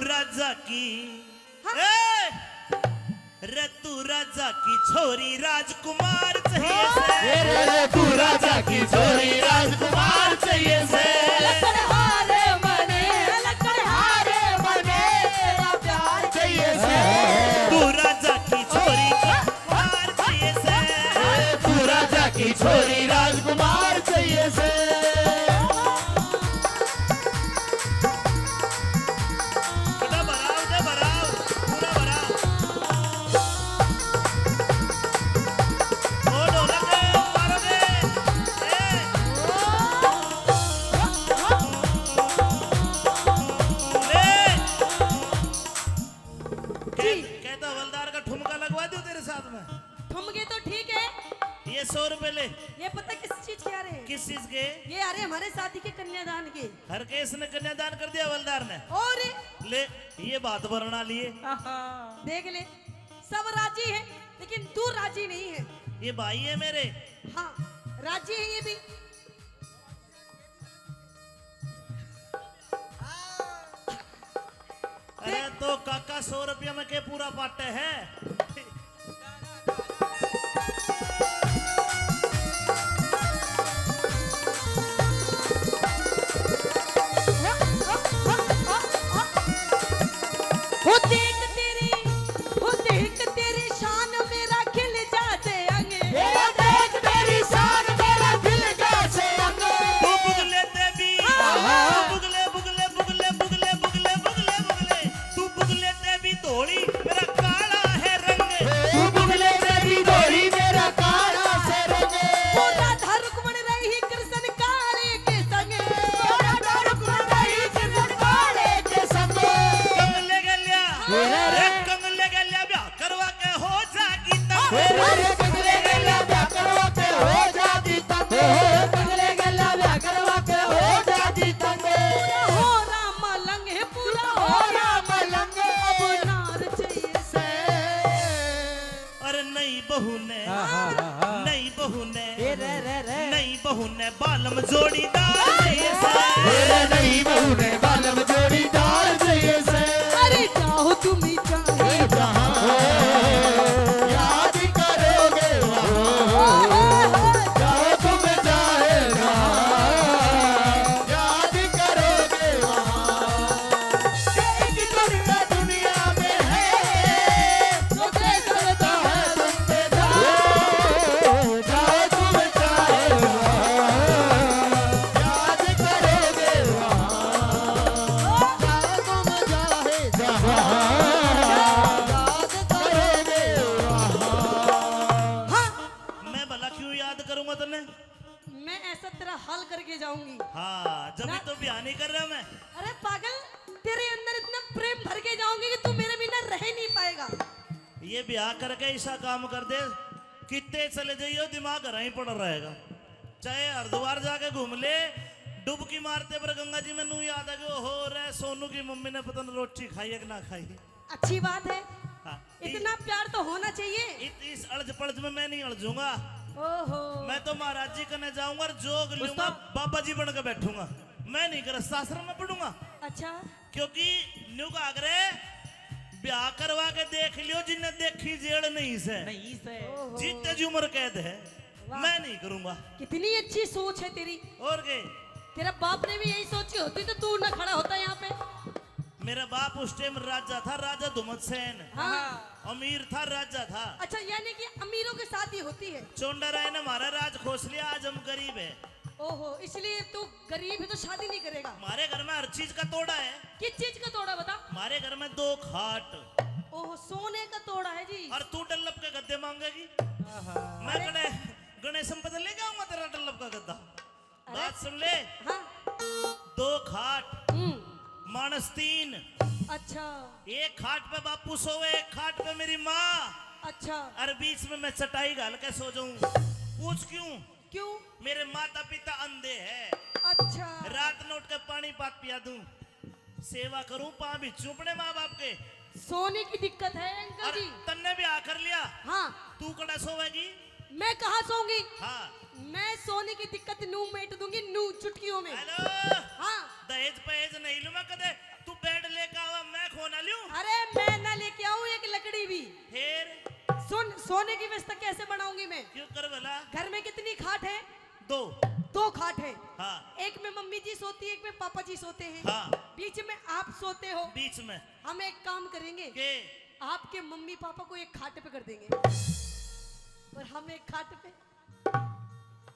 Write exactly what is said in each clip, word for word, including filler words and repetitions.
राजा की। हाँ। ए! रे तू राजा की छोरी राजकुमार चाहिए से। ए रे रे तू राजा की छोरी राजकुमार चाहिए से। लकड़हारे मने, लकड़हारे मने, तेरा प्यार चाहिए से। तू राजा की छोरी राजकुमार चाहिए से। ए, तू राजा की छोरी राजकुमार चाहिए से। बेटा भराओ, दे भराओ, पूरा भराओ। ओ ढोलक, मारो दे। ए। ले। कह-, जी। कहता हवलदार का ठुमका लगवा दूं तेरे साथ में। ठुमके तो ठीक है। ये सौ रुपए ले। ये पता किस चीज के आ रहे हैं? किस चीज के? ये आ रहे हमारे शादी के कन्यादान के। हर केस ने कन्यादान कर दिया हवलदार ने। और? ले, ये बात भरना लिए। आहा। देख ले, सब राजी है, लेकिन तू राजी नहीं है। ये भाई है मेरे। हाँ, राजी है ये भी। अरे तो काका, सौ रुपया में के पूरा पाटे है? हो देख तेरी, हो देख तेरी शान मेरा खिल जाते अंग। ए देख तेरी शान मेरा खिल जाते अंग। तू बुगले ते भी, आहा। तू बुगले, बुगले, बुगले, बुगले, बुगले, बुगले, बुगले। तू बुगले ते भी धोली, मेरा काला है रंग। तू बुगले ते भी धोली, मेरा काला से रंग। वो राधा रुक्मण रही कृष्ण काले के संग। वो राधा रुक्मण रही कृष्ण काले के संग। कंगले गल्या, रे रे। रे कंगले गल्या ब्याह करवा के हो जागी तंग। रे रे कंगले गल्या ब्याह करवा के हो जागी तंग। कंगले गल्या ब्याह करवा के हो जागी तंग। पूरा हो राम लंग है, पूरा हो राम लंग। अब नार चाहिए से। अरे नई बहू ने, हाँ, हाँ, हाँ, हाँ। नई बहू ने, ए रे रे रे। नई बहू ने बालम जोड़ीदार चाहिए से। ए रे नई बहू ने बालम जोड़ीदार चाहिए से। अरे जाओ तुम ही चाहे ए जहाँ याद करोगे वहाँ। जाओ तुम चाहे जहाँ याद करोगे वहाँ। एक टुकड़ा दुनिया में है, जो दे सकता है तुम पे जान। जाओ तुम चाहे वहाँ, याद करोगे वहाँ। जाओ तुम चाहे जहाँ, याद करोगे वहाँ। हाँ। मैं भला क्यों याद करूंगा तन्ने? मैं ऐसा तेरा हल करके जाऊंगी। हाँ, जब ना तो ब्याह नहीं कर रहा मैं। अरे पागल, तेरे अंदर इतना प्रेम भर के जाऊंगी कि तू मेरे बिना रह ही नहीं पाएगा। ये ब्याह करके ऐसा काम कर दे, कितने चले जाइयो, दिमाग घर ही पड़ा रहेगा। चाहे हरिद्वार जाके घूम ले, डुबकी मारते पर गंगा जी में नू याद आ गयो, हो रे सोनू की मम्मी ने पता नहीं रोटी खाई है कि ना खाई। अच्छी बात है। हाँ, इतना इ-, प्यार तो होना चाहिए। इत-, इस अड़ज पड़ज में मैं नहीं अड़जूंगा। ओहो। मैं तो महाराज जी कने जाऊंगा और जोग लूंगा, बाबा जी बन के बैठूंगा। मैं नहीं गृहस्थ आश्रम में पड़ूंगा। अच्छा। क्योंकि न्यू का आगरे ब्याह करवा के देख लियो, जिन्ने देखी जेल नहीं से। नहीं से। ओहो। जीते जी उम्र कैद है। वाह। मैं नहीं करूंगा। कितनी अच्छी सोच है तेरी। और के? तेरा बाप ने भी यही सोची होती तो तू ना खड़ा होता यहाँ पे। मेरा बाप उस टाइम राजा था, राजा धुमत सेन। हाँ। अमीर था, राजा था। अच्छा, यानी कि अमीरों के साथ ही होती है। चोंडा राय ने हमारा राज खोस लिया, आज हम गरीब है। ओहो, इसलिए तू गरीब है तो शादी नहीं करेगा? हमारे घर में हर चीज का तोड़ा है। किस चीज का तोड़ा बता? हमारे घर में दो खाट। ओहो, सोने का तोड़ा है जी। और तू डल्लप के गद्दे मांगेगी? आहा। मैं अरे। गणे-, गणेश में पता लेके आऊंगा तेरा डल्लप का गद्दा। अरे। बात सुन ले। हाँ। दो खाट, हम्म। मानस तीन। अच्छा। एक खाट पे बापू सोवे, एक खाट पे मेरी माँ। अच्छा। और बीच में मैं चटाई घाल के सो जाऊं। पूछ क्यों? क्यों? मेरे माता पिता अंधे हैं। अच्छा। रात ने उठ के पानी पात पिया दूं, सेवा करूं, पां बिछूं अपने माँ बाप के। सोने की दिक्कत है अंकल अरे, जी। तन्ने भी आ कर लिया। हाँ। तू कड़ा सोवेगी? मैं कहाँ सोऊंगी? हाँ। मैं सोने की दिक्कत नू मेट दूंगी, नू चुटकियों में। हेलो। हाँ। दहेज पहेज नहीं लूं मैं कदे। तू बेड लेके आवा, मैं खो ना लूं। अरे, मैं ना लेके आऊं एक लकड़ी भी। फिर? सुन, सोने की व्यवस्था कैसे बनाऊंगी मैं? क्यों कर भला? घर में कितनी खाट है? दो। दो खाट है। हाँ। एक में मम्मी जी सोती है, एक में पापा जी सोते हैं। हाँ। बीच में आप सोते हो। बीच में। हम एक काम करेंगे। के? आपके मम्मी पापा को एक खाट पे कर देंगे और हम एक खाट पे।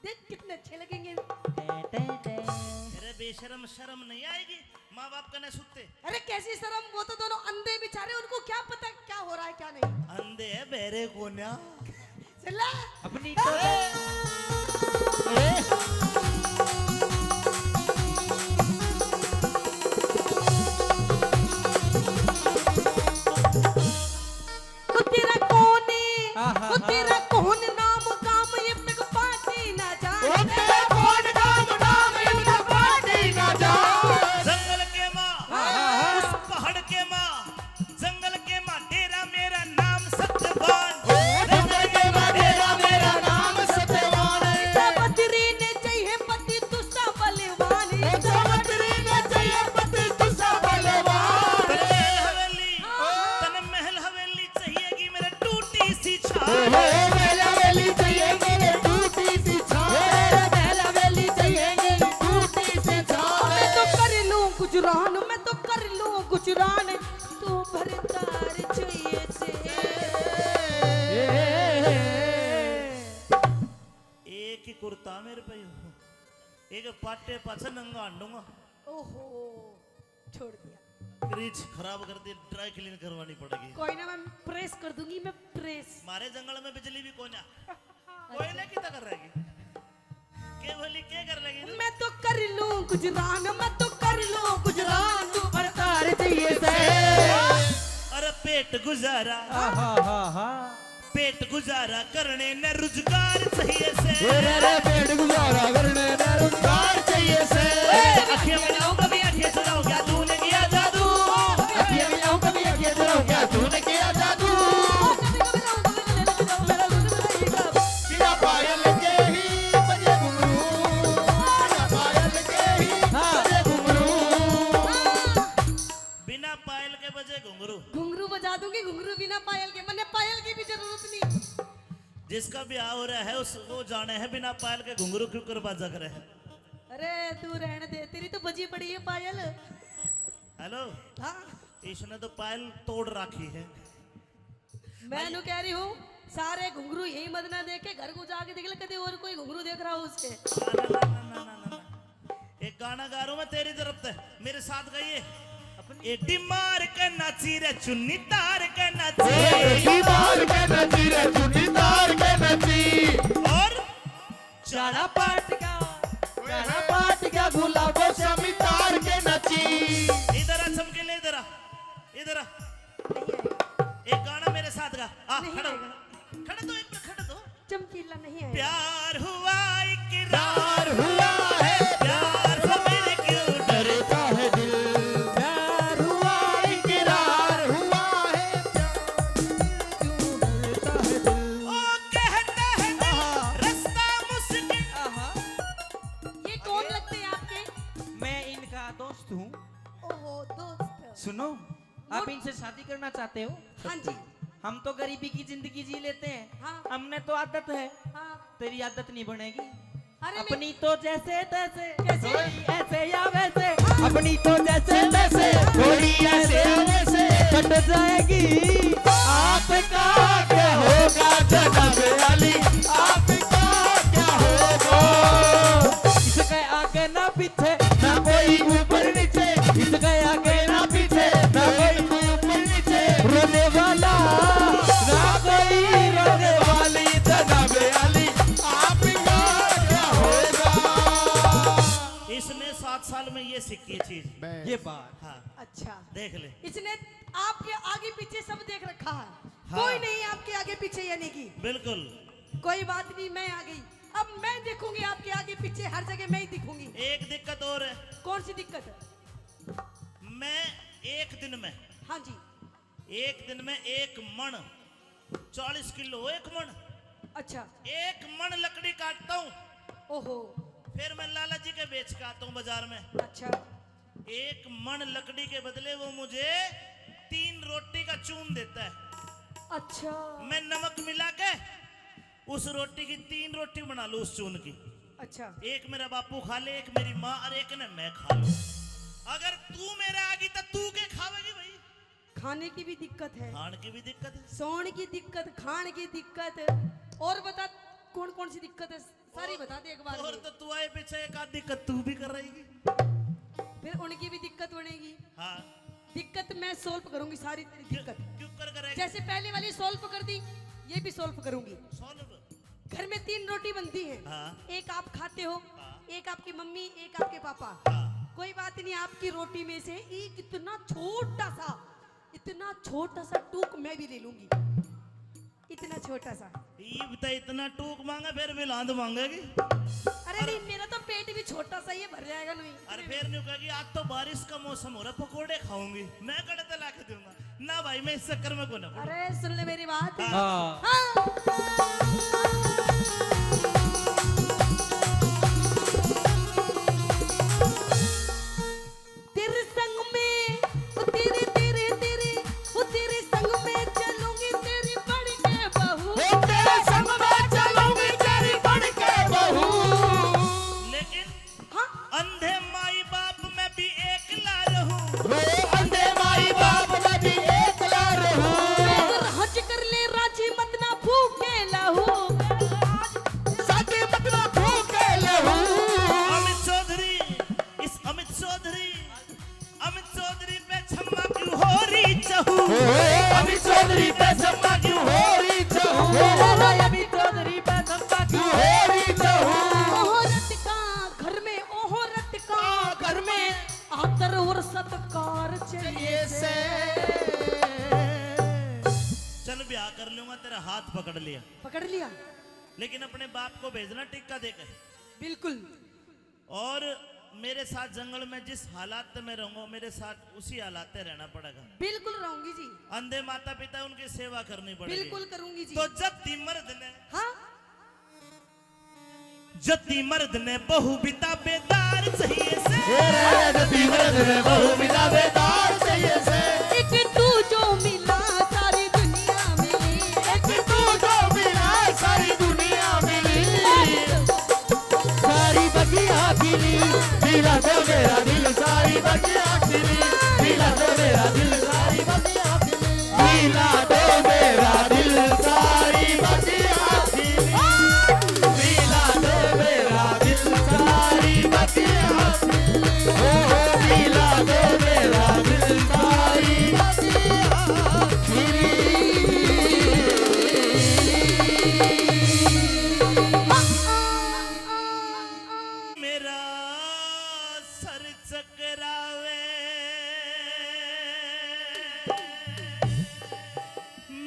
देख कितने अच्छे लगेंगे। टे, टे, टे। अरे बेशरम, शर्म नहीं आएगी? माँ बाप कने सुत्ते। अरे कैसी शर्म, वो तो दोनों अंधे बेचारे, उनको क्या पता क्या हो रहा है क्या नहीं। अंधे है, बहरे कोन्या। चला। अपनी तो वो तेरा कौन है? आहा। वो तेरा कौन नाम काम, ये तक पाटी ना जाए। वो तेरा कौन नाम काम, ये तक पाटी ना जाए। जंगल के माँ, आहा। उस पहाड़ के माँ, जंगल के माँ, डेरा मेरा नाम सत्यवान। जंगल के माँ, डेरा मेरा नाम सत्यवान। बद्री ने चाहिए पति दूसरा बलवान। बद्री ने चाहिए पति दूसरा बलवान। तन महल हवेली, हाँ। तन महल हवेली चाहिएगी मेरे टूटी सी छान। ओ, ओ, महल हवेली चाहिएगी मेरे टूटी सी छान। महल हवेली चाहिएगी टूटी सी छान। मैं तो कर लूं गुजरान, मैं तो कर लूं गुजरान। तू भरतार चाहिए से। एक ही कुर्ता मेरे पे, एक पाटे पाछे नंगा हांडूंगा। ओहो, छोड़ दिया। क्रीज खराब कर दी, ड्राई क्लीन करवानी पड़ेगी। कोई ना, मैं प्रेस कर दूंगी, मैं प्रेस। मारे जंगल में बिजली भी कोन्या। कोयले की तो कर रहेगी। के बोली, के कर लेगी तू? मैं तो कर लूं गुजरान, मैं तो कर लूं गुजरान, तू भरतार चाहिए से। अरे पेट गुजारा, आहा, हा, हा। पेट गुजारा करने न रोजगार चाहिए से। अरे, अरे, पेट गुजारा करने न रोजगार चाहिए से। ए, अखियां मिलाऊं कभी, अखियां चुराऊं, क्या तूने किया जादू? अखियां मिलाऊं कभी, अखियां चुराऊं, क्या तूने किया जादू? बिना पायल के ही बजे घुंघरू, बिना पायल के ही बजे घुंघरू। बिना पायल के बजे घुंघरू। घुंघरू बजा दूंगी, घुंघरू बिना पायल के। मन्ने पायल की भी जरूरत नहीं। जिसका ब्याह हो रहा है, उस, वो जाने है बिना पायल के घुंघरू क्यों कर बाजा करे है। अरे तू रहने दे, तेरी तो बजी पड़ी है पायल। हेलो। हाँ। इसने तो पायल तोड़ रखी है। मैं नु कह रही हूँ, सारे घुंघरू यही मत ना देखे, घर को जाके देख ले, कदे और कोई घुंघरू देख रहा हो उसके। ना, ना, ना। एक गाना गा रहा हूँ मैं तेरी तरफ से, मेरे साथ गाइए। ए, एडी मार के नाची रे, चुन्नी तार के नाची। ए, एडी मार के नाची रे, चुन्नी तार के नाची। और चाड़ा पाट का, चाड़ा पाट का गुलाबो शामी तार के नाची। इधर आ चमकीले, इधर आ, इधर आ। एक गाना मेरे साथ गा। आ, नहीं खड़ा हो। आएगा। खड़े तो, एक मिनट खड़े तो। चमकीला नहीं आएगा। प्यार हुआ इकरार हुआ है, प्यार से मेरे क्यों डरता है दिल। प्यार हुआ इकरार हुआ है, प्यार से मेरे क्यों डरता है दिल। ओ कहता है दिल, आहा। रास्ता मुश्किल। आहा। ये कौन लगते हैं आपके? मैं इनका दोस्त हूँ। ओहो, दोस्त। सुनो, आप हाँ। इनसे शादी करना चाहते हो? हाँ जी। हम तो गरीबी की जिंदगी जी लेते हैं। हाँ। हमने तो आदत है। हाँ। तेरी आदत नहीं बनेगी। अरे अपनी तो जैसे तैसे, कैसे? थोड़ी ऐसे या वैसे। हाँ। अपनी तो जैसे तैसे, थोड़ी ऐसे या वैसे। कट जाएगी। आपका क्या होगा जनाब आली? आपका क्या होगा? इसके आगे ना पीछे, ना कोई ऊपर नीचे। इसके आगे ना पीछे, ना कोई ऊपर नीचे। रोने वाला ना कोई रोने वाली। जनाब आली, आपका क्या होगा? इसने सात साल में ये सीखी चीज। ये बात। हाँ। अच्छा। देख ले। इसने आपके आगे पीछे सब देख रखा है। हाँ। कोई नहीं आपके आगे पीछे, यानी कि। बिल्कुल। कोई बात नहीं, मैं आ गई। अब मैं देखूंगी आपके आगे पीछे, हर जगह मैं ही दिखूंगी। एक दिक्कत और है। कौन सी दिक्कत है? मैं एक दिन में, हाँ जी। एक दिन में एक मण, चालीस किलो एक मण। अच्छा। एक मण लकड़ी काटता हूँ। ओहो। फिर मैं लाला जी के बेच के आता हूँ बाजार में। अच्छा। एक मण लकड़ी के बदले वो मुझे तीन रोटी का चून देता है। अच्छा। मैं नमक मिला के उस रोटी की तीन रोटी बना लूं उस चून की। अच्छा। एक मेरा बापू खा ले, एक मेरी माँ और एक ने मैं खा लूं। अगर तू मेरे आगी तो तू के खावेगी भाई? खाने की भी दिक्कत है, खान की भी दिक्कत है, सोने की दिक्कत, खान की दिक्कत, और बता कौन कौन सी दिक्कत है, सारी और, बता दे एक बार और में। तो तू आए पीछे एक आध दिक्कत तू भी कर रहेगी। फिर उनकी भी दिक्कत बनेगी। हाँ। दिक्कत मैं सॉल्व करूंगी सारी तेरी क्यों, दिक्कत। क्यों कर करेगी? जैसे पहले वाली सॉल्व कर दी, ये भी सॉल्व करूंगी। सॉल्व? घर में तीन रोटी बनती है। हाँ। एक आप खाते हो, हाँ। एक आपकी मम्मी, एक आपके पापा। हाँ। कोई बात नहीं, आपकी रोटी में से एक इतना छोटा सा, इतना छोटा सा टूक मैं भी ले लूंगी। इतना छोटा सा। ईब तो इतना टूक मांगे, फिर भी लांद मांगेगी। अरे अरे नहीं, मेरा तो पेट भी छोटा सा ही है, भर जाएगा नहीं। अरे फिर न्यू कहेगी, आज तो बारिश का मौसम हो रहा, पकोड़े खाऊंगी। मैं कड़े तो ला के दूंगा। ना भाई, मैं इस चक्कर में को ना पड़ूं। अरे सुन ले मेरी बात। हाँ। हाँ। तेरे संग में, ओ तेरे, तेरे, तेरे, ओ तेरे संग में चलूंगी तेरी बन के बहू। ओ तेरे संग में चलूंगी तेरी बन के बहू। लेकिन हाँ? अंधे माई बाप में भी एकला रहूं। ओ अंधे माई बाप में भी एकला रहूं। हज कर ले राजी मत ना भूखे लहू। साथी मत ना भूखे लहू। अमित चौधरी, इस अमित चौधरी, अमित चौधरी पे छम्मा क्यों हो रही चहू? ओ, अमित चौधरी पे छम्मा क्यों हो रही चहू? ओ, अमित चौधरी पे छम्मा क्यों हो रही चहू? ओहो रटका घर में, ओहो रटका घर में आदर और सत्कार चाहिए से। चल ब्याह कर लूंगा, तेरा हाथ पकड़ लिया। पकड़ लिया। लेकिन अपने बाप को भेजना टिक्का देकर। बिल्कुल। और मेरे साथ जंगल में जिस हालात में रहूंगा, मेरे साथ उसी हालात में रहना पड़ेगा। बिल्कुल रहूंगी जी। अंधे माता पिता, उनकी सेवा करनी पड़ेगी। बिल्कुल करूंगी जी। तो जत्ती मर्द ने, हाँ? जत्ती मर्द ने बहू भी ताबेदार चाहिए से। ए रे, जत्ती मर्द ने बहू भी ताबेदार चाहिए से। एक तू जो मिला सारी दुनिया मिली। एक तू जो मिला सारी दुनिया मिली। सारी बगिया खिली, दिला दे मेरा दिल, सारी बगिया खिली, दिला दे मेरा दिल, सारी बगिया खिली, दिला दे मेरा दिल, सारी बगिया खिली, दिला दे मेरा दिल, सारी बगिया खिली, ओ, दिला दे मेरा दिल, सारी बगिया खिली। मेरा सर चकरावे,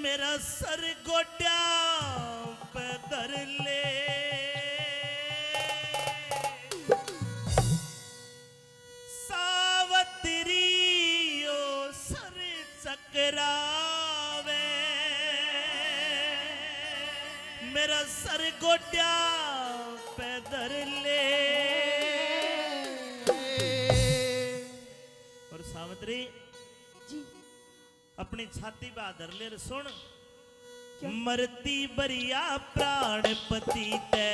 मेरा सर गोड्या पे धर ले। सावतरी ओ सर चकरावे, मेरा सर गोड्या पे धर ले। और सावतरी जी। अपनी छाती पे हाथ धर ले और सुन। क्या? मरती बरिया प्राण पति ते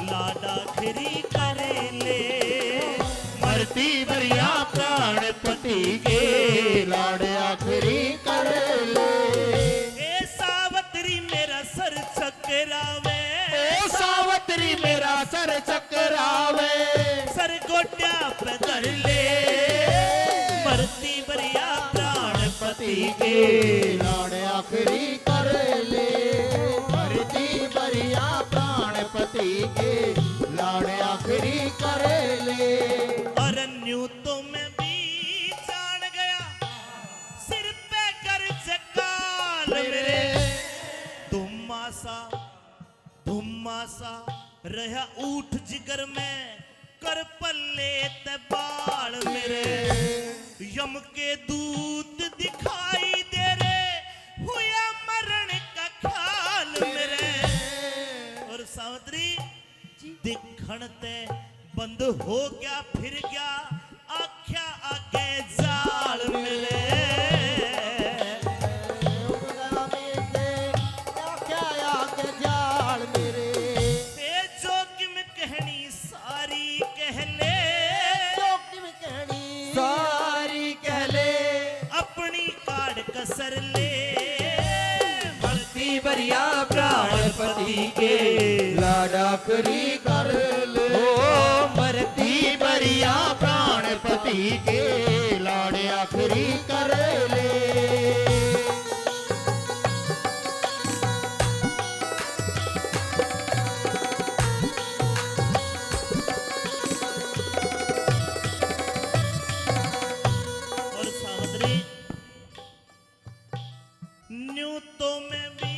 लाड आखरी कर ले। मरती बरिया प्राण पति के लाड आखरी कर ले। ए सावतरी मेरा सर चकरावे। ओ सावतरी मेरा सर चकरावे। सर गोड्या पे धर ले। मरती बरिया प्राण पति के लाड आखरी कर ले। मरती बरिया प्राण पति के लाड आखरी कर ले। अरे न्यू तो मैं भी जान गया, सिर पे कर जकाल मेरे। धुम्मा सा, धुम्मा सा रहा ऊठ जिगर में, कर पल्ले ते बाल मेरे। यम के दूत दिखाई दे रे, हुआ मरण का ख्याल मेरे। और सावतरी जी। दिखण ते बंद हो गया, फिर गया, आख्या आगे जाल मेरे। उड़ गया मेरे, आख्या आगे जाल मेरे। ते जो किम कहनी सारी कह ले। जो किम कहनी सारी कह ले। अपनी काड़ कसर ले। मरती बरिया प्राणपति के लाड आखरी कर ले। ओ मरती बरिया प्राणपति के लाड आखरी कर ले। और सावित्री, न्यू तो मैं भी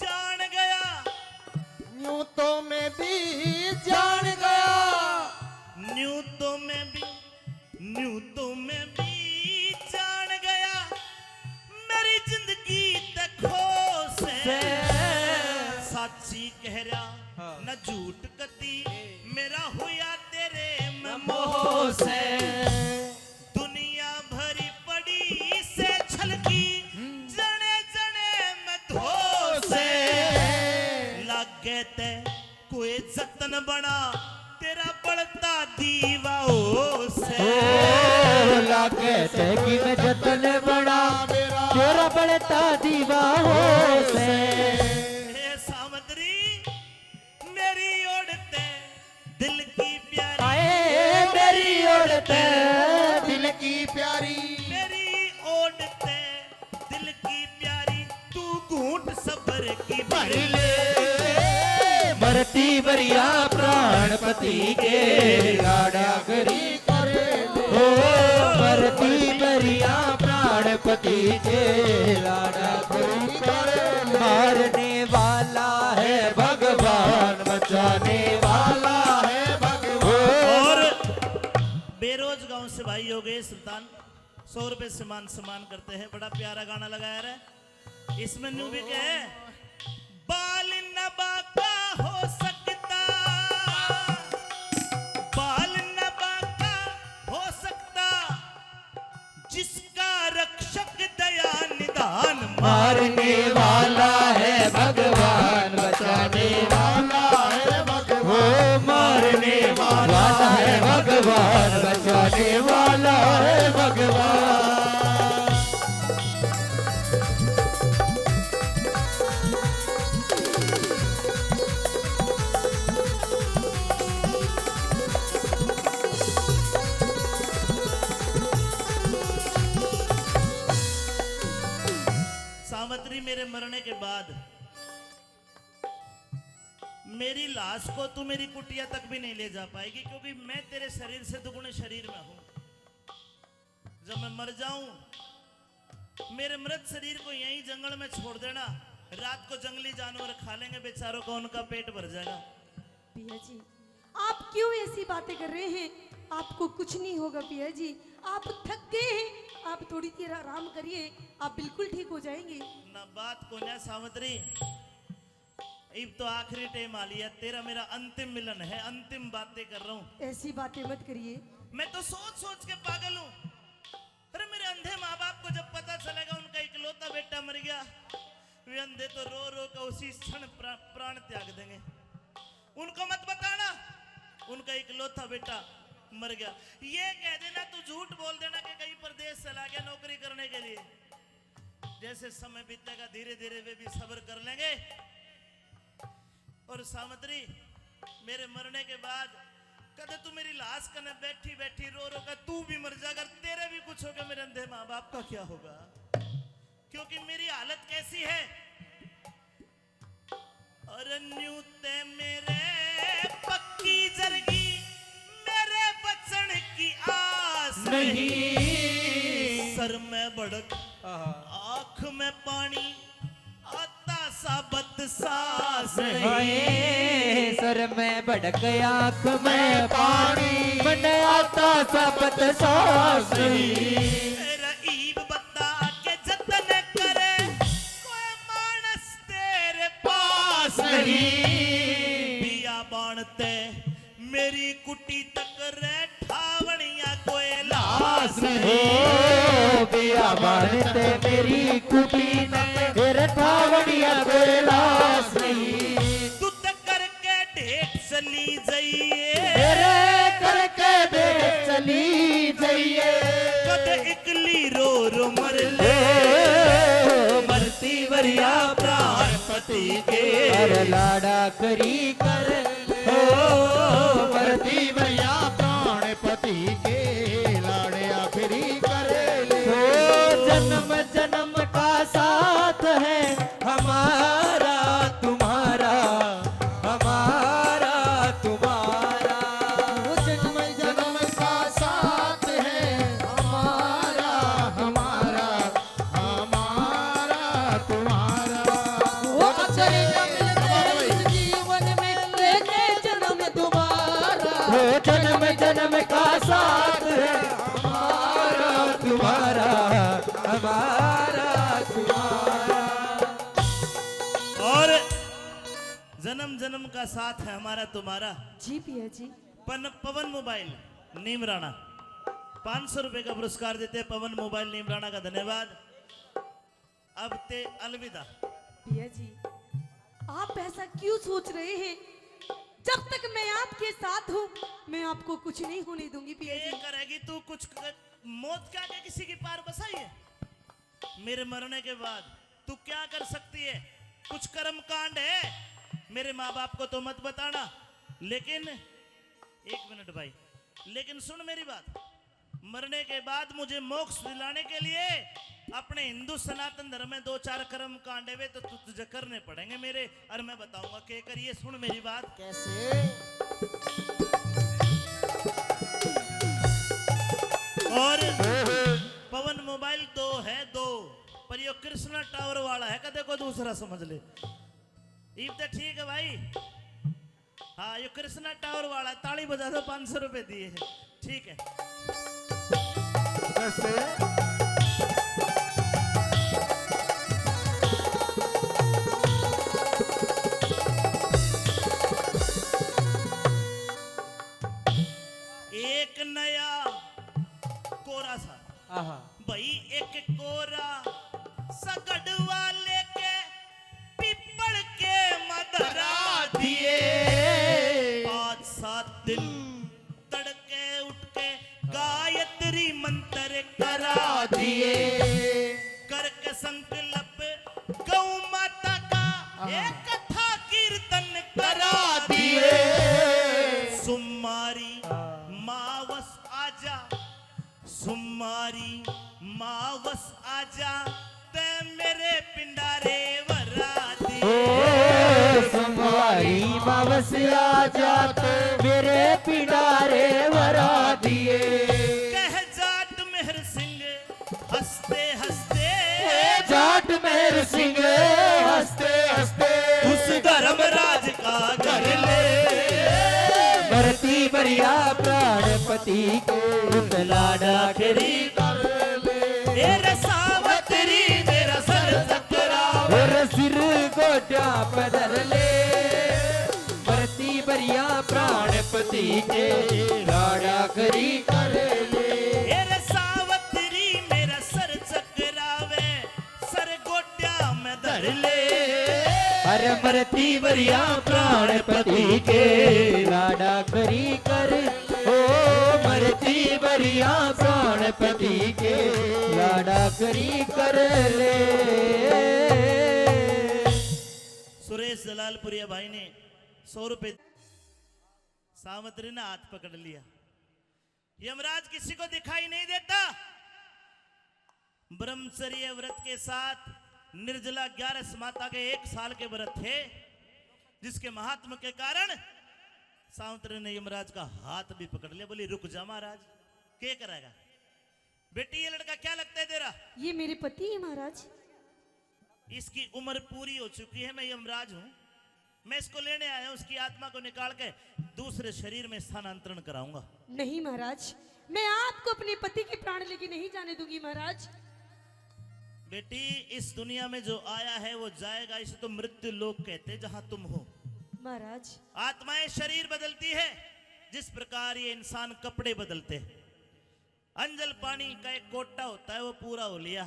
जान गया। न्यू तो मैं भी जान गया। न्यू तो मैं भी, न्यू तो मैं भी जान गया। मेरी जिंदगी ते खो से। से। साची कह रहा, हाँ। न झूठ कती, ए। मेरा हुआ तेरे में मोह से। दुनिया भरी पड़ी से छलकी, हम्म। जने जने में धो से। लागे ते कोई जतन बना, तेरा बढ़ता दीवा हो से। ओ, लागे ते कि मैं जतन बना, तेरा बढ़ता दीवा हो से। हे सावित्री, मेरी ओड़ ते दिल की प्यारी। आए मेरी ओड़ ते दिल की प्यारी। मेरी ओड़ ते दिल की प्यारी, तू घूंट सबर की भर ले। मरती बरिया प्राणपति के लाड आखरी कर ले। ओ मरती बरिया प्राणपति के लाड आखरी कर ले। मारने वाला है भगवान, बचाने वाला है भगवान। और बेरोज गांव से भाई योगेश सुल्तान, सौ रुपए से मान सम्मान करते हैं। बड़ा प्यारा गाना लगाया रे। इसमें न्यू भी कहे, बाल नबा का हो सकता, बाल नबा का हो सकता, जिसका रक्षक दया निधान। मारने वाला है भगवान, बचाने वाला है भगवान। ओ मारने वाला है भगवान, बचाने वाला है भगवान। सावित्री, मेरे मरने के बाद मेरी लाश को तू मेरी कुटिया तक भी नहीं ले जा पाएगी, क्योंकि मैं तेरे शरीर से दुगुने शरीर में हूं। जब मैं मर जाऊं, मेरे मृत शरीर को यहीं जंगल में छोड़ देना। रात को जंगली जानवर खा लेंगे बेचारों का, उनका पेट भर जाएगा। पिया जी, आप क्यों ऐसी बातें कर रहे हैं? आपको कुछ नहीं होगा पिया जी, आप थक गए हैं, आप थोड़ी देर आराम करिए, आप बिल्कुल ठीक हो जाएंगे। ना बात को ना सावित्री, इब तो आखिरी टाइम आ लिया, तेरा मेरा अंतिम मिलन है, अंतिम बातें कर रहा हूँ। ऐसी बातें मत करिए। मैं तो सोच सोच के पागल हूँ। अरे मेरे अंधे माँ बाप को जब पता चलेगा उनका इकलौता बेटा मर गया, वे अंधे तो रो रो कर उसी क्षण प्रा-, प्राण त्याग देंगे। उनको मत बताना उनका इकलौता बेटा मर गया। ये कह देना, तू झूठ बोल देना कि कहीं परदेश चला गया नौकरी करने के लिए। जैसे समय बीतेगा धीरे धीरे वे भी सब्र कर लेंगे। और सावित्री, मेरे मरने के बाद कदे तू मेरी लाश कने बैठी बैठी रो रो कर तू भी मर जा, अगर तेरे भी कुछ हो गया, मेरे अंधे माँ बाप का क्या होगा? क्योंकि मेरी हालत कैसी है। और न्यू ते मेरे पक्की जरगी, मेरे बचन की आस नहीं। नहीं। सर में भड़क, आहा। आँख में पानी, आता साबत सांस नहीं। हाय, सर में भड़क, आँख में पानी, मन आता साबत सांस नहीं। तेरा ईब बता के जतन करे, कोई मानस तेरे पास नहीं। बियाबान ते मेरी कुटी तक रे ठावणिया कोई लाश नहीं। ओ बियाबान ते मेरी कुटी तक रे ठावणिया कोई लाश नहीं। तू तो करके ढेठ चली जाइए। मेरे करके ढेठ चली जाइए। कद इकली रो रो मर ले। ओ मरती वरिया प्राण पति के। अरे लाड़ा करी कर। ओ मरती वरिया प्राण पति के। लाड़ आखिरी कर ले। ओ जन्म जन्म का साथ है हमारा तुम्हारा, हमारा तुम्हारा। ओ जन्म जन्म का साथ है हमारा, हमारा, हमारा तुम्हारा। ओ अक्षर का मिलते हैं इस जीवन में, लेके जन्म तुम्हारा। ओ जन्म जन्म का साथ है हमारा तुम्हारा, हमारा तुम्हारा। और जन्म जन्म का साथ है हमारा तुम्हारा। जी पिया जी। पन-, पवन मोबाइल नीम राणा पाँच सौ रुपए का पुरस्कार देते हैं। पवन मोबाइल नीम राणा का धन्यवाद। अब ते अलविदा। पिया जी, आप ऐसा क्यों सोच रहे हैं? जब तक मैं आपके साथ हूँ, मैं आपको कुछ नहीं होने दूंगी पिया ये जी। करेगी तू कुछ क-, मौत के आगे किसी की पार बसाई है? मेरे मरने के बाद तू क्या कर सकती है? कुछ कर्म कांड है, मेरे माँ बाप को तो मत बताना, लेकिन एक मिनट भाई, लेकिन सुन मेरी बात, मरने के बाद मुझे मोक्ष दिलाने के लिए अपने हिंदू सनातन धर्म में दो चार कर्म कांड है, वे तो तु-, तुझे करने पड़ेंगे मेरे, और मैं बताऊंगा के करिए। सुन मेरी बात। कैसे? और पवन मोबाइल दो है, दो, पर यो कृष्णा टावर वाला है, कदे को दूसरा समझ ले। इब तो ठीक है भाई। हाँ, यो कृष्णा टावर वाला, ताली बजा दो, पाँच सौ रुपए दिए हैं। ठीक है। कैसे? एक नया कोरा सा। आहा। भाई एक कोरा सगड़ वाले के पीपल के मदरा दिए। पाँच सात दिन तड़के उठ के गायत्री मंत्र करा दिए। करके संकल्प गौ माता का आहा। एक कथा कीर्तन करा दिए। सुमारी मावस आजा, सुमारी मावस आजा, ते मेरे पिंडारे वरा दिए। ओ, सुमारी मावस आजा, ते मेरे पिंडारे वरा दिए। कह जाट मेहर सिंह हंसते हंसते, ए जाट मेहर सिंह हंसते हंसते उस धर्मराज का घर ले। मरती बरिया प्राणपति के उस लाड़ा करी कर ले। ए रे सावतरी मेरा सर चकरावे। और सिर गोड्या पे धर ले। मरती बरिया प्राणपति के लाड़ा करी कर ले। ए रे सावतरी मेरा सर चकरावे, सर गोड्या में धर ले। अरे मरती बरिया प्राणपति के लाड़ा करी कर, ओ मरती बरिया प्राणपति के लाड़ा करी कर ले। सुरेश जलालपुरिया भाई ने सौ रुपए। सावतरी ने हाथ पकड़ लिया। यमराज किसी को दिखाई नहीं देता। ब्रह्मचर्य व्रत के साथ निर्जला ग्यारस माता के एक साल के व्रत थे, जिसके महात्म के कारण सावतरी ने यमराज का हाथ भी पकड़ लिया। बोली, "रुक जा महाराज, के करेगा?" बेटी, ये लड़का क्या लगता है तेरा? ये मेरे पति हैं महाराज। इसकी उम्र पूरी हो चुकी है, मैं यमराज हूँ। मैं इसको लेने आया हूँ, इसकी आत्मा को निकाल के दूसरे शरीर में स्थानांतरण कराऊंगा। नहीं महाराज, मैं आपको अपने पति के प्राण लेके नहीं जाने दूंगी महाराज। बेटी, इस दुनिया में जो आया है वो जाएगा, इसे तो मृत्यु लोक कहते हैं, जहां तुम हो। महाराज। आत्माएं शरीर बदलती है, जिस प्रकार ये इंसान कपड़े बदलते, अंजल पानी का एक कोटा होता है, वो पूरा हो लिया।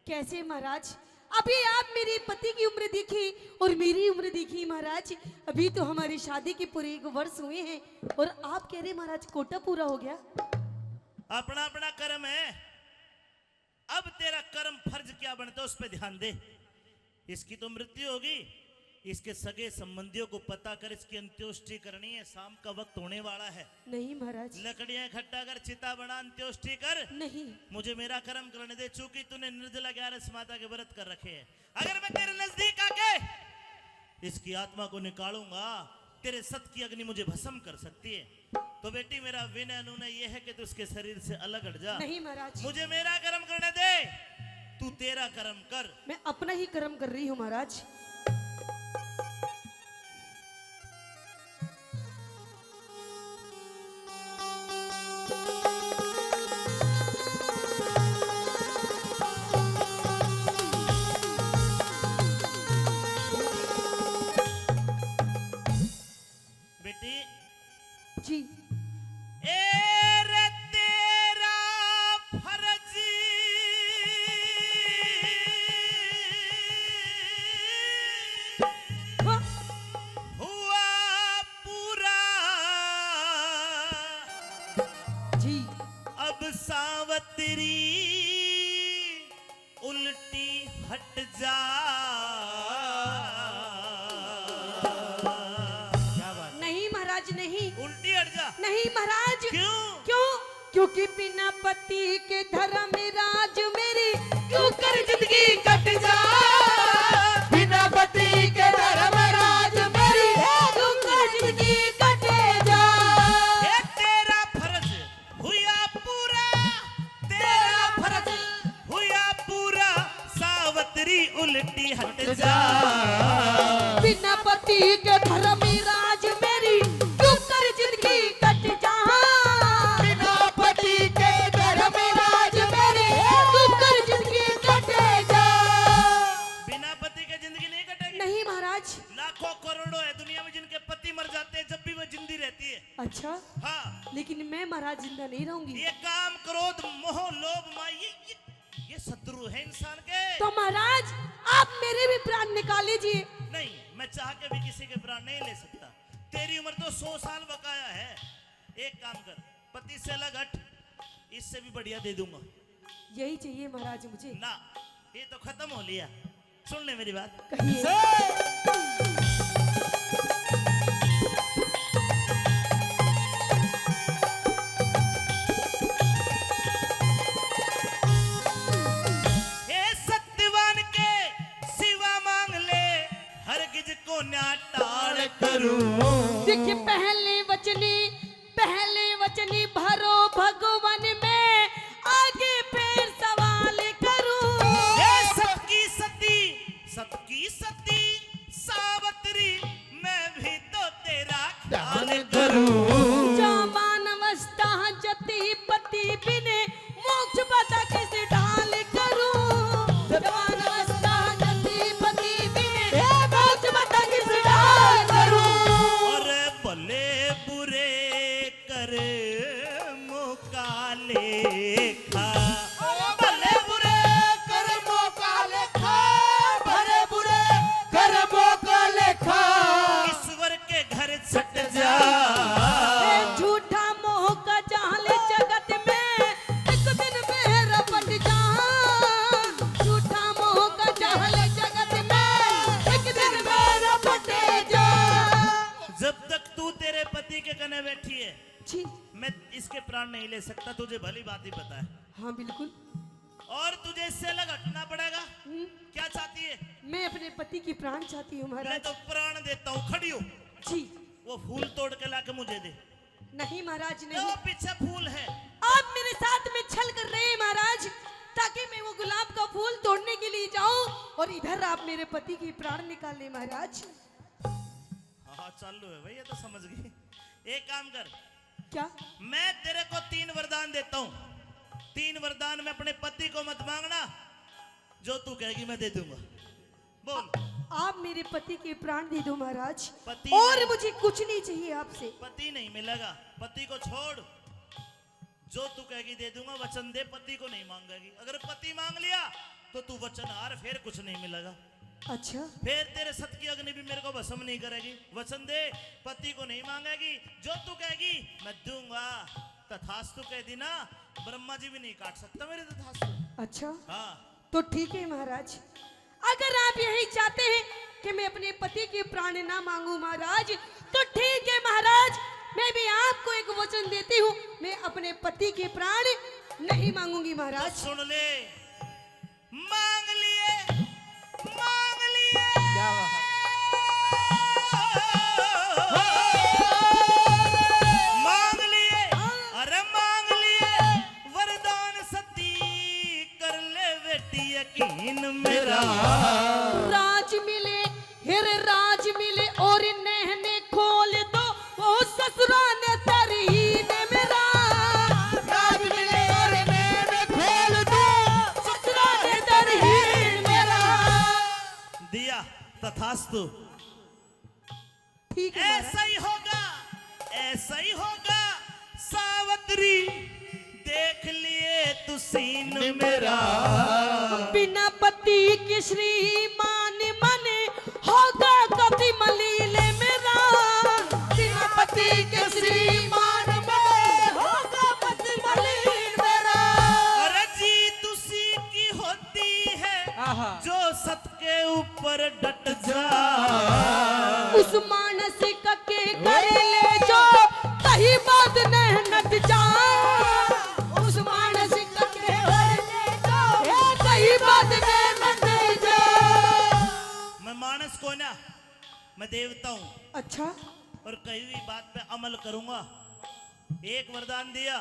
कैसे महाराज? अभी आप मेरे पति की उम्र देखिए और मेरी उम्र देखिए महाराज, अभी तो हमारी शादी के पूरे एक वर्ष हुए हैं और आप कह रहे महाराज कोटा पूरा हो गया। अपना अपना कर्म है। अब तेरा कर्म फर्ज क्या बनता है, उस पे ध्यान दे। इसकी तो मृत्यु होगी, इसके सगे संबंधियों को पता कर, इसकी अंत्योष्टि करनी है, शाम का वक्त होने वाला है। नहीं महाराज। लकड़ियां इकट्ठा कर, चिता बना, अंत्योष्टि कर। नहीं। मुझे मेरा कर्म करने दे, चूंकि तूने निर्जला ग्यारस माता के व्रत कर रखे हैं। अगर मैं तेरे नजदीक आके इसकी आत्मा को निकालूंगा, तेरे सत की अग्नि मुझे भस्म कर सकती है। तो बेटी, मेरा विनय अनुनय ये है कि तू उसके शरीर से अलग हट जा। नहीं महाराज। मुझे मेरा कर्म करने दे, तू तेरा कर्म कर। मैं अपना ही कर्म कर रही हूँ महाराज। बेटी जी। ए रे तेरा फर्ज हाँ। हुआ पूरा। जी। अब सावतरी उल्टी हट जा। क्या बात है? नहीं महाराज, नहीं। उल्टी हट जा। नहीं महाराज। क्यों? क्यों? क्योंकि बिना पति के धर्मराज मेरी क्यों कर जिंदगी कट जा। बिना पति के धर्मराज मेरी क्यों कर जिंदगी कट जा। ये तेरा फर्ज हुआ पूरा, तेरा फर्ज हुआ पूरा, सावतरी उल्टी हट जा। बिना पति के धर्मराज मेरी क्यों कर जिंदगी कट जा। बिना पति के धर्मराज मेरी क्यों कर जिंदगी कट जा। बिना पति के जिंदगी नहीं कटेगी। नहीं महाराज। लाखों करोड़ों है दुनिया में जिनके पति मर जाते हैं, जब भी वो जिंदी रहती है। अच्छा। हाँ। लेकिन मैं महाराज जिंदा नहीं रहूंगी। ये काम, क्रोध, मोह, लोभ, माया, ये, ये, ये शत्रु है इंसान के। तो महाराज, आप मेरे भी प्राण निकाल लीजिए। नहीं, मैं चाह के भी किसी के प्राण नहीं ले सकता। तेरी उम्र तो सौ साल बकाया है। एक काम कर, पति से अलग हट, इससे भी बढ़िया दे दूंगा। यही चाहिए महाराज मुझे। ना, ये तो खत्म हो लिया। सुन ले मेरी बात। कहिए। हे सत्यवान के सिवा मांग ले, हरगिज को ना टाल करूं। देख पहले वचनी पहले वचनी भरो भगवान में, आगे फिर सवाल करूं। ये सत की सती, सत की सती सावतरी, मैं भी तो तेरा ख्याल करूं। जवान अवस्था जती पति बिन, मोक्ष पता किस ढाल करूं। जवान अवस्था जती पति बिन, मोक्ष पता किस ढाल करूं। अरे भले बुरे कर्मों का लेखा, भले बुरे कर्मों का लेखा, भले बुरे कर्मों का लेखा, ईश्वर के घर छट जा। ए झूठा मोह का जाल जगत में, एक दिन मैं रपट जा। झूठा मोह का जाल जगत में, एक दिन मैं रपट जा। जब तक तू तेरे पति के कने बैठी है, जी। मैं इसके प्राण नहीं ले सकता, तुझे भली भांति पता है। हाँ, बिल्कुल। और तुझे इससे अलग हटना पड़ेगा। हम्म। क्या चाहती है? मैं अपने पति की प्राण चाहती हूँ, महाराज। मैं तो प्राण देता हूँ, खड़ी हो। जी। वो फूल तोड़ के लाके मुझे दे। नहीं, महाराज, नहीं। वो पीछे फूल है। आप मेरे साथ में छल कर रहे हैं, महाराज, ताकि मैं वो गुलाब का फूल तोड़ने के लिए जाऊं और इधर आप मेरे पति की प्राण निकाल ले, महाराज। हाँ, चालू है भाई, ये तो समझ गई। एक काम कर। क्या? मैं तेरे को तीन वरदान देता हूँ, तीन वरदान मैं अपने पति को मत मांगना, जो तू कहेगी मैं दे दूंगा। बोल। आप मेरे पति के प्राण दे दो महाराज, पति और नहीं। मुझे कुछ नहीं चाहिए आपसे। पति नहीं मिलेगा, पति को छोड़। जो तू कहेगी दे दूंगा, वचन दे, पति को नहीं मांगेगी। अगर पति मांग लिया तो तू वचन हार, फिर कुछ नहीं मिलेगा। अच्छा। फिर तेरे सत की अग्नि भी मेरे को भस्म नहीं करेगी। वचन दे, पति को नहीं मांगेगी, जो तू कहेगी मैं दूंगा। तथास्तु कह दी ना, ब्रह्मा जी भी नहीं काट सकता मेरे तथास्तु। अच्छा। हाँ। तो ठीक है महाराज, अगर आप यही चाहते हैं कि मैं अपने पति के प्राण ना मांगू महाराज, तो ठीक है महाराज, मैं भी आपको एक वचन देती हूँ, मैं अपने पति के प्राण नहीं मांगूंगी महाराज। तो सुन ले, मांग लिए, मांग लिए। क्या बात। मांग लिए, अरे मांग लिए वरदान सती, कर ले बेटी यकीन मेरा। राज मिले, हेरे राज मिले और नैने खोल दो, ओ ससुरा ने तरहीन मेरा। राज मिले और नैने खोल दो, ससुरा ने तरहीन मेरा। दिया तथास्तु। ठीक है महाराज। ऐसा ही होगा, ऐसा ही होगा सावित्री, देख लिए तू सीन मेरा। बिना पति के श्रीमान मन होगा कति मलिन मेरा। बिना पति के श्रीमान मन होगा कति मलिन मेरा। अरे जीत उसी की होती है आहा। जो सत के ऊपर डट जा। उस मानसिक के कर ले जो कहीं बात न नट जा। उस मानसिक के कर ले जो कहीं बात न नट जा। मैं मानस को ना, मैं देवता हूँ। अच्छा। और कही हुई बात पे अमल करूंगा। एक वरदान दिया,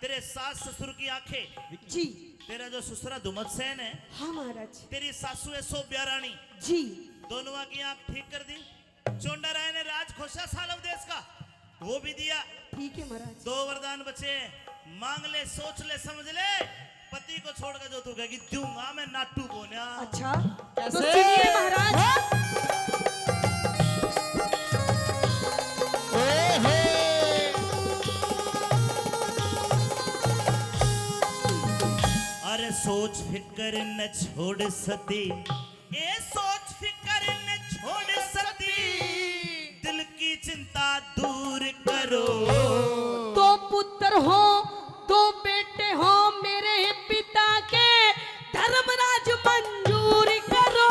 तेरे सास ससुर की आंखें, जी। तेरा जो ससुरा धुमत सेन है, हाँ महाराज। तेरी सासू है सोभ्या रानी, जी। दोनों की आंख ठीक कर दी। चोंडा राय ने राज खोसा सालव देश का, वो भी दिया। ठीक है महाराज। दो वरदान बचे, मांग ले, सोच ले, समझ ले। पति को छोड़कर जो तू कहेगी, दूंगा मैं नाटू बोन्या। अच्छा, तो कैसे? सुनिए महाराज। हाँ? ओहो। अरे सोच फिकर न छोड़ सती, ए सोच फिकर न छोड़ सती, दिल की चिंता दूर करो। दो पुत्र हो, दो बेटे हो मेरे पिता के, धर्मराज मंजूर करो।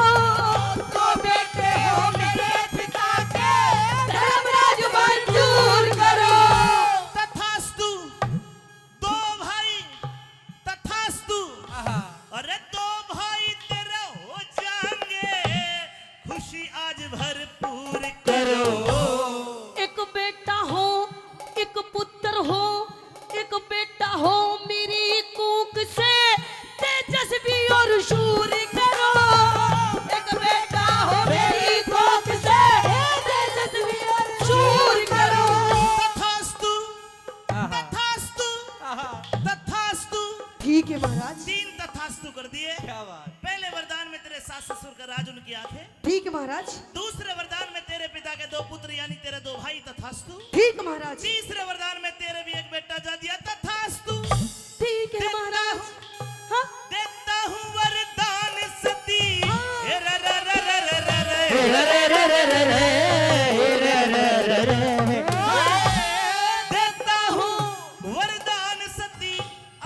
दो बेटे हो मेरे पिता के, धर्मराज मंजूर करो। तथास्तु। दो भाई तथास्तु। आहा। अरे दो भाई तेरा हो जाएंगे, खुशी आज भरपूर करो। एक बेटा हो, एक पुत्र हो, एक बेटा हो मेरी कोख से, तेजस्वी और शूर करो। एक बेटा हो मेरी कोख से, तेजस्वी और शूर करो। तथास्तु। आहा। तथास्तु। आहा। तथास्तु। ठीक है महाराज। तीन तथास्तु कर दिए। क्या बात। पहले वरदान में तेरे सास ससुर का राज उनकी आंखें। ठीक है महाराज। दूसरे वरदान में तेरे पिता के दो पुत्र यानी तेरे दो भाई तथास्तु। ठीक महाराज। तीसरे वरदान में तेरे भी एक बेटा जा दिया तथास्तु। ठीक है देता महाराज। हूँ, हाँ। देता हूँ वरदान सती। हाँ। ए रे रे रे। देता हूँ वरदान सती,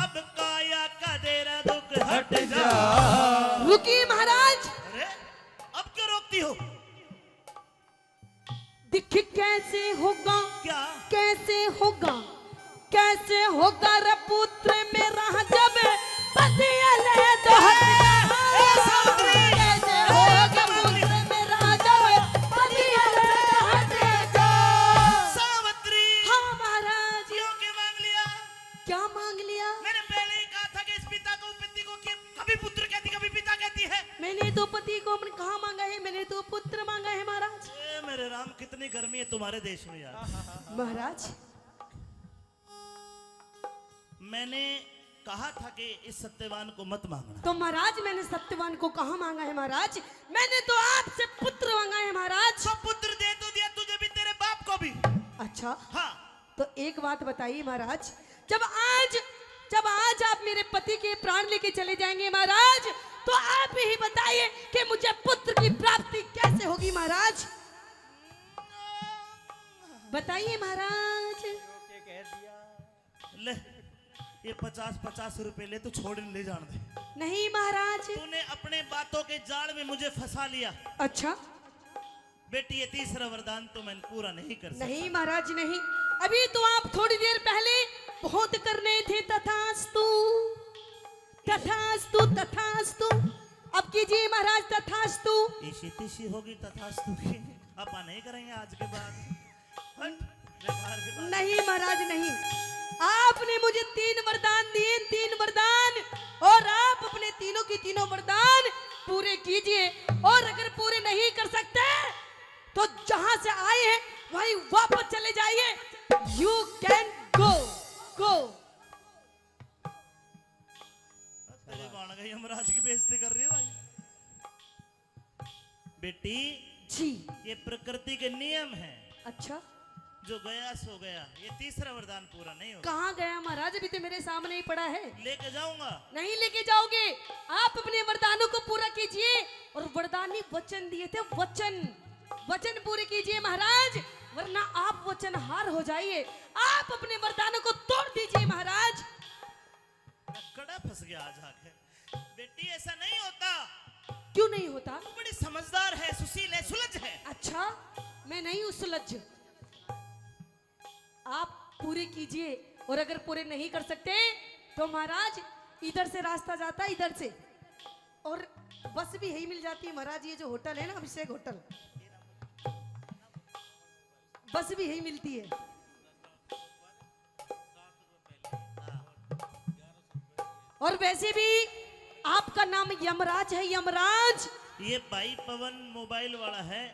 अब काया का तेरा दुख हट जा। रुकिए महाराज। अरे, अब क्यों रोकती हो? दिख कैसे होगा, क्या? कैसे होगा, कैसे होगा रे पुत्र मेरा जब पति ले दो हट जा। ए, सावित्री! कैसे होगा पुत्र मेरा जब पति ले दो हट जा। सावित्री! हाँ महाराज। क्यों के मांग लिया? क्या मांग लिया? मैंने पहले ही कहा था कि इस पिता को, पति को कि कभी पुत्र कहती, कभी पिता कहती है। मैंने तो पति को अपन कहाँ मांगा है, मैंने तो पुत्र मांगा है महाराज। ए, मेरे राम, कितनी गर्मी है तुम्हारे देश में यार। महाराज। मैंने कहा था कि इस सत्यवान को मत मांगना। तो महाराज, मैंने सत्यवान को कहाँ मांगा है महाराज? मैंने तो आपसे पुत्र मांगा है महाराज। तो पुत्र दे तो दिया तुझे भी, तेरे बाप को भी। अच्छा। हाँ। तो एक बात बताइए महाराज, जब आज, जब आज आप मेरे पति के प्राण लेके चले जाएंगे महाराज, तो आप ही बताइए कि मुझे पुत्र की प्राप्ति कैसे होगी महाराज? बताइए महाराज। ले, ये पचास पचास रुपए ले, तू छोड़, ले जान दे। नहीं महाराज। तूने अपने बातों के जाल में मुझे फंसा लिया। अच्छा। बेटी, ये तीसरा वरदान तो मैं पूरा नहीं कर सकता। नहीं महाराज, नहीं। अभी तो आप थोड़ी देर पहले बहुत कर रहे थे तथास्तु, तथास्तु, तथास्तु। अब कीजिए महाराज तथास्तु। इसी तिशी होगी तथास्तु की। अब नहीं करेंगे आज के बाद। हट, बेकार की बात। नहीं महाराज, नहीं। आपने मुझे तीन वरदान दिए, तीन वरदान, और आप अपने तीनों की तीनों वरदान पूरे कीजिए, और अगर पूरे नहीं कर सकते तो जहां से आए हैं वहीं वापस चले जाइए। You can go, go। तेरी बाण गई, यमराज की बेइज्जती कर रही है भाई। बेटी, जी। ये प्रकृति के नियम हैं। अच्छा। जो गया सो गया। ये तीसरा वरदान पूरा नहीं होगा। कहाँ गया महाराज? अभी तो मेरे सामने ही पड़ा है। लेके जाऊंगा। नहीं लेके जाओगे। आप अपने वरदानों को पूरा कीजिए। और वरदानी वचन दिए थे, वचन, वचन पूरे कीजिए महाराज, वरना आप वचन हार हो जाइए। आप अपने वरदानों को तोड़ दीजिए महाराज। मैं कड़ा फंस गया आज आके। बेटी, ऐसा नहीं होता। क्यों नहीं होता? तू बड़ी समझदार है, सुशील है, सुलझ है। अच्छा, मैं नहीं हूँ सुलझ। आप पूरे कीजिए, और अगर पूरे नहीं कर सकते तो महाराज, इधर से रास्ता जाता है, इधर से, और बस भी यही मिल जाती है महाराज। ये जो होटल है ना, अभिषेक होटल, बस भी यही मिलती है। और वैसे भी आपका नाम यमराज है, यमराज। ये भाई पवन मोबाइल वाला है,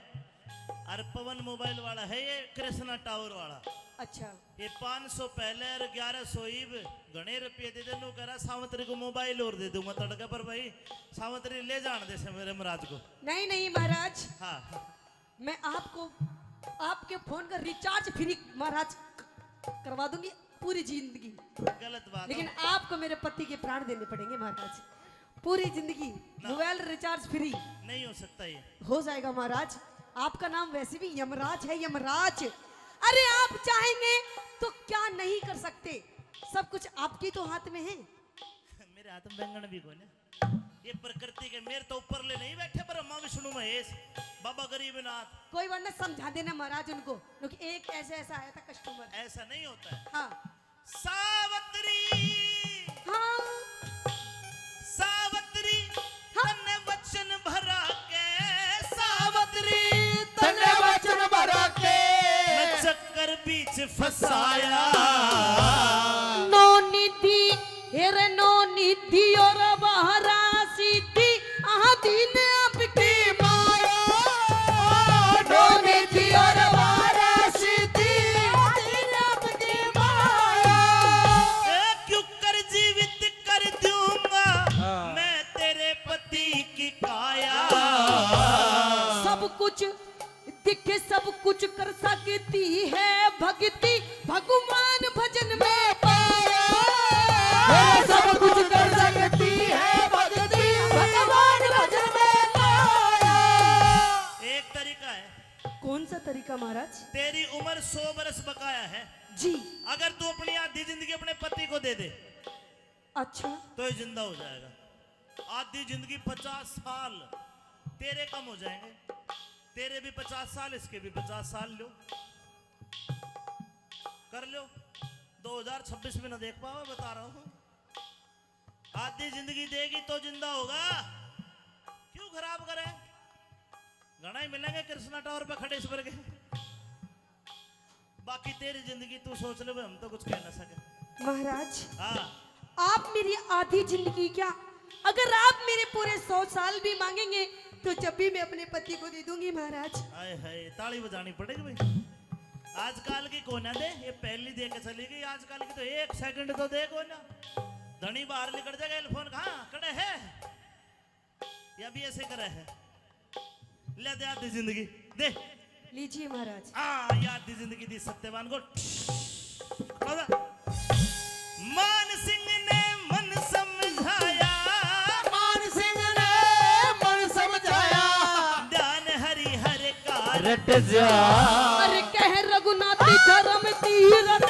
और पवन मोबाइल वाला है ये कृष्णा टावर वाला। अच्छा। ये पाँच सौ पहले और ग्यारह सौ ईब। घणे रुपये दे दे, नु कह रहा सावंतरी को मोबाइल और दे दूंगा तड़के पर। भाई, सावंतरी ले जान दे से मेरे महाराज को। नहीं, नहीं महाराज। हाँ। मैं आपको, आपके फोन का रिचार्ज फ्री महाराज क-, करवा दूंगी पूरी जिंदगी। गलत बात है। लेकिन आपको मेरे पति के प्राण देने पड़ेंगे महाराज, पूरी जिंदगी। ना। Mobile recharge free. नहीं हो सकता ये। हो जाएगा महाराज, आपका नाम वैसे भी यमराज है, यमराज। अरे, आप चाहेंगे तो क्या नहीं कर सकते, सब कुछ आपके तो हाथ में है। मेरे हाथ में बैंगन भी कोई ना। ये प्रकृति के, मेरे तो ऊपर ले नहीं बैठे ब्रह्मा विष्णु महेश, बाबा गरीबनाथ। कोई बात ना, समझा देना महाराज उनको, क्योंकि एक ऐसे ऐसा आया था कस्टमर। ऐसा नहीं होता है। हाँ। सावत्री। हाँ। सावत्री। हाँ। तन्ने वचन भरा के, सावत्री। तन्ने वचन भरा के। मैं चक्कर बीच फंसाया। नौ निधि हेर नौ निधि और बारह सिद्धि, आदि ने आपकी माया। नौ निधि और बारह सिद्धि, आदि ने आपकी माया। ए, क्यों कर जीवित कर दूंगा हाँ। मैं तेरे पति की काया। सब कुछ दिखे सब कुछ कर सकती है भक्ति, भगवान भजन में पाया। मेरे सब कुछ कर सकती है भक्ति, भगवान भजन में पाया। एक तरीका है। कौन सा तरीका महाराज? तेरी उम्र सौ बरस बकाया है। जी। अगर तू अपनी आधी जिंदगी अपने पति को दे दे, अच्छा। तो ये जिंदा हो जाएगा। आधी जिंदगी पचास साल तेरे कम हो जाएंगे, तेरे भी पचास साल, इसके भी पचास साल लो, कर लो। दो हज़ार छब्बीस में ना देख पावा, बता रहा हूँ। आधी जिंदगी देगी तो जिंदा होगा, क्यों खराब करे? घणा ही मिलेंगे कृष्णा टावर पे खड़े इस वर्गे। बाकी तेरी जिंदगी तू सोच ले, हम तो कुछ कह ना सके। महाराज, हाँ। आप मेरी आधी जिंदगी क्या, अगर आप मेरे पूरे सौ साल भी मांगेंगे तो जब भी मैं अपने पति को दे दूंगी महाराज। हाय हाय, ताली बजानी पड़ेगी भाई। आजकल की कोना दे, ये पहली दे के चली गई, आजकल की तो एक सेकंड तो दे कोना। धनी बाहर निकल जाएगा, एलफोन कहाँ कड़े है? या भी ऐसे करे है। ले दे आधी जिंदगी, दे। लीजिए महाराज। आ, या आधी जिंदगी दी सत्यवान को। खड़ा हो जा। मान सिंह ने मन समझाया। मान सिंह ने मन समझाया। ध्यान हरि हर का रट जा। अरे कह रघुनाथ धर्म तीरथ